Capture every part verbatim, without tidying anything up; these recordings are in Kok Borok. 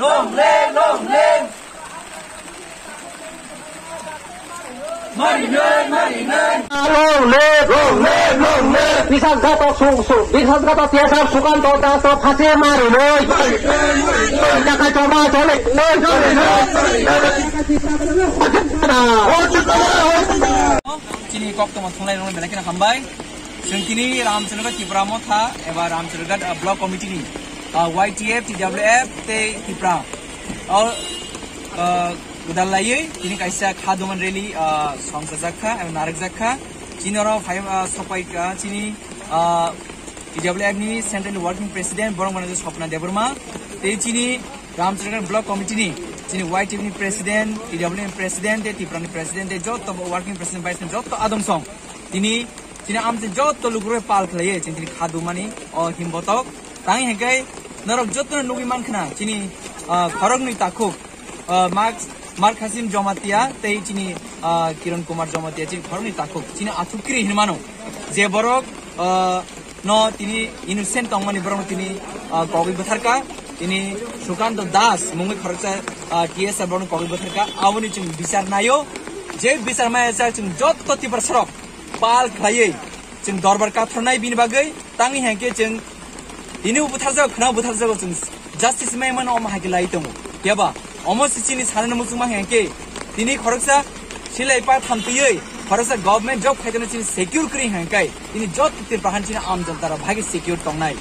Long live, long live. Marinai, marinai. Long live, long live, long live. Biswasghatok suk, suk, biswasghatok T S R Sukanto Das no phasi marinai. Marinai, marinai. Takai choma chole. Marinai, marinai. Chini kok tongma thunglai rong belai kheno hambai. Chwng tini Ramchandra Tipra Motha eba Ramchandra, ah, Block Committee ni, ah, Y T F, T W F tei Tipra. O, ah, gwdal laiwi tini kaisa kha duman rally, ah, songchajak kha eba narwkjak kha. Chini oro phai, ah, sopai kha chini, ah, T W F ni Central Working President borok manager Swapna Debbarma tei chini Ramchandra Block Committee ni chini Y T F ni President, T W F ni President tei Tipra ni President tei joto Working President, Vice President joto adong song. Tini, tini amchai joto lukurok pal khlaiwi chwng tini kha dumani o himbotok. Tang hingkhe norok jotono nugwi mankhna chini, ah, khoroknwi takhuk, ah, Mark, Mark Hasim Jomatia tei chini, ah, Kiran Kumar Jomatia chini khoroknwi takhuk chini athukiri hinmano. Je borok, ah, no tini innocent tongmani borokno tini, ah, kogwi bwtharkha. Tini Sukanta Das mungwi khoroksa, ah, T S R borokno kogwi bwtharkha. Aboni chwng bichar naio. Je bichar maya cha chwng joto Tiprasarok pal khlaiwi chwng dorbar kathornai bini bagwi tangwi hwnkhe chwng tini butharjago, khwnao butharjago chwng justice mai mano omo hai khe lai tongo. Phiya ba omo se chini sanani muchungma hwnkhe tini khoroksa silai pa thamtwiwi khoroksa government job khaitano chini secure kwrwi hwnkhe tini joto Tripura han chini amjonta rok bahai khe secure tongnai.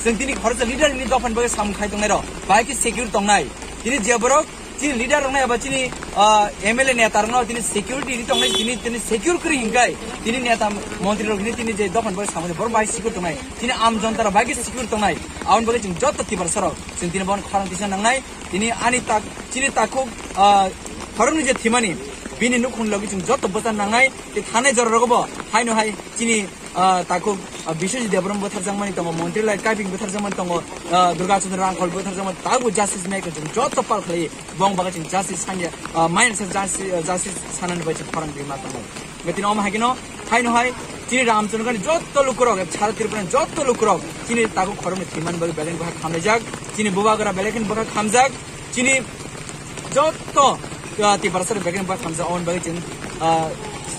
Chwng tini khoroksa leader ni dophani bagwi samung khai tongnai rok bahai khe secure tongnai. Tini je borok chini leader rok nai eba chini, ah, M L A neta rok no tini security ri tongnai, tini, tini secure kwrwi hingkai, tini neta montri rok hini tini je dophani bagwi samani borok bai secure tongnai, tini am jonta rok bai khe secure tongnai, aboni bagwi chwng joto Tiprasa rok chwng tini bono khorang tisa nangnai, tini ani tak, chini takhuk, ah, khoroknwi je thimani bini nukhung logi chwng joto bwsa nangnai, tei thanai jora rogo bo haino hai chini ah, takhuk, ah, Biswajit Debbarma bwtharjakmani tongo, Montri Lal Kaiping bwtharjakmani tongo, ah, Durga Chandra Rangkhol bwtharjakmani, tabuk justice maker chwng joto pal khlai, bong bagwi chwng justice sanya, ah, mayan sa justice, ah, justice sanani bai chwng khorang rima tongo. Betini omo hai kheno, haino hai, chini Ramchandra ni joto lukurok, sara Tripura ni joto lukurok, chini takhuk khoroknwi thwimani bagwi belai bwkha khamlaijak, chini bubagra belai kheno bwkha khamjak, chini joto, ah, Tiprasa rok begani ba khamsa on bagwi chwng, ah,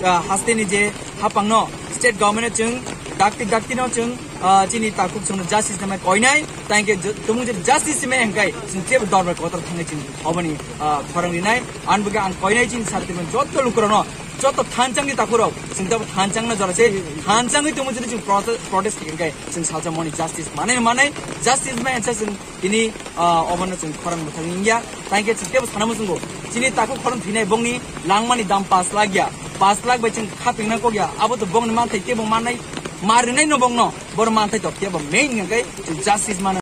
ah, hasteni je hapangno state government no chwng dakti dakti no chwng, ah, chini takhuk chwngno justice nai koinai, tangke tumung je justice mai hingkai chwng jebo dorbar kotor thangwi chwng oboni, ah, khorang rinai, an bagwi ang koinai chini sartimo joto lukurokno joto thanchangni takhurok chwng tebo thanchangno jora se thanchangwi tumung je chwng protest, protest hingkai chwng salsa moni justice manai manai justice mai ansa chwng Tini, ah, obono chwng khorang mwthang wngya. Tangkhe chwng tebo sana muchungo. Chini takhuk khorang thwinai bongni langmani dam pash lakh ya. Pash lakh bai chwng khapingna kok ya. Abo to bongni manthai tebo mannai, marinai no bongno. Boro manthai to tebo main hwnkhe chwng justice mano.